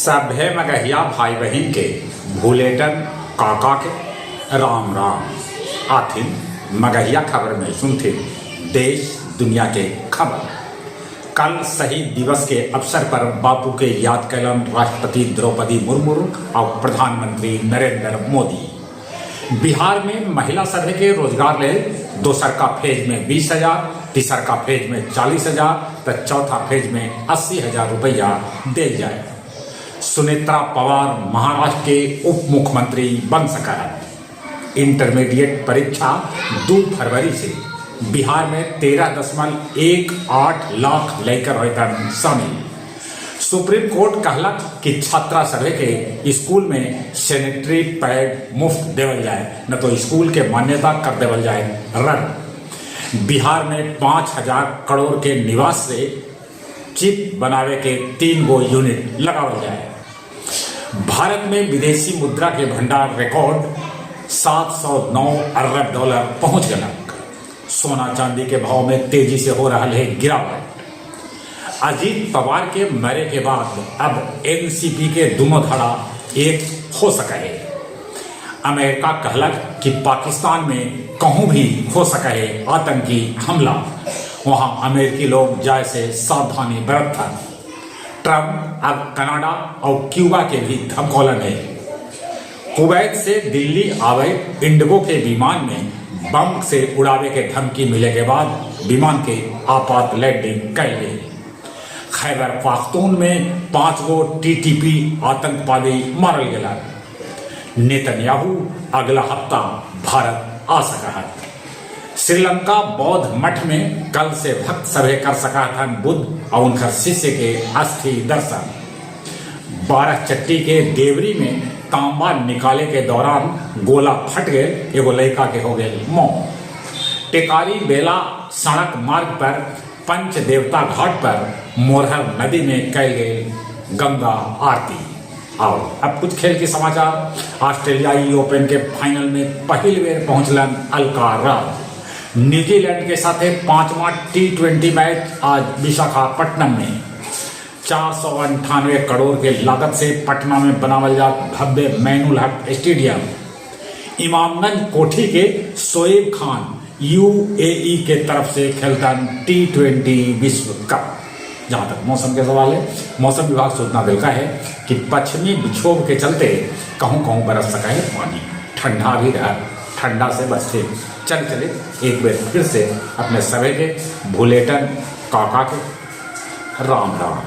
सभे मगहिया भाई बहिन के भुलेटन काका के राम राम। आथिन मगहिया खबर में सुनथिन देश दुनिया के खबर। कल शहीद दिवस के अवसर पर बापू के याद कैलन राष्ट्रपति द्रौपदी मुर्मू और प्रधानमंत्री नरेंद्र मोदी। बिहार में महिला सभे के रोजगार लेल दोसरका फेज में 20,000, तीसरका फेज में 40,000 त चौथा फेज में 80,000 रुपया देल जाए। सुनेत्रा पवार महाराष्ट्र के उप मुख्यमंत्री बन सका है। इंटरमीडिएट परीक्षा 2 फरवरी से बिहार में 13.18 लाख लेकर होतन शामिल। सुप्रीम कोर्ट कहलक कि छात्रा सभे के स्कूल में सैनिटरी पैड मुफ्त देवल जाए, न तो स्कूल के मान्यता कर देवल जाए रद्द। बिहार में 5,000 करोड़ के निवास से चिप बनावे के 3 गो यूनिट लगावल जाए। भारत में विदेशी मुद्रा के भंडार रिकॉर्ड 709 अरब डॉलर पहुंच गलक। सोना चांदी के भाव में तेजी से हो रहा है गिरावट। अजीत पवार के मरे के बाद अब एनसीपी के दोनों धड़ा एक हो सका है। अमेरिका कहलक कि पाकिस्तान में कहूं भी हो सका है आतंकी हमला, वहां अमेरिकी लोग जाए से सावधानी बरतन। ट्रंप अब कनाडा और क्यूबा के भी धमकौलन है। कुवैत से दिल्ली आवे इंडिगो के विमान में बम से उड़ावे के धमकी मिले के बाद विमान के आपात लैंडिंग कैल गई। खैबर पख्तून में 5 गो टीटीपी आतंकवादी मारल गया। नेतन्याहू अगला हफ्ता भारत आ सका है। श्रीलंका बौद्ध मठ में कल से भक्त सभे कर सका था बुद्ध और उनका शिष्य के अस्थि दर्शन। 12 चट्टी के देवरी में तांबा निकाले के दौरान गोला फट गए, एगो लड़का के हो गए मौत। टेकारी बेला सड़क मार्ग पर पंच देवता घाट पर मोरहर नदी में कैल गई गंगा आरती। आओ अब कुछ खेल के समाचार। ऑस्ट्रेलियाई ओपन के फाइनल में पहिल बेर पहुंचलन अल्काराज। न्यूजीलैंड के साथ 5वां टी20 मैच आज विशाखापट्टनम में। 498 करोड़ के लागत से पटना में बनावल जात भव्य मैनुल हक स्टेडियम। इमामगंज कोठी के शोएब खान यूएई के तरफ से खेलतन टी20 विश्व कप। जहां तक मौसम के सवाल है, मौसम विभाग सूचना दिलका है कि पश्चिमी विक्षोभ के चलते कहूँ कहूँ बरस सका है पानी, ठंडा भी रहा, ठंडा से बचते। चल चले एक बार फिर से अपने सभी के भुलेटन काका के राम राम।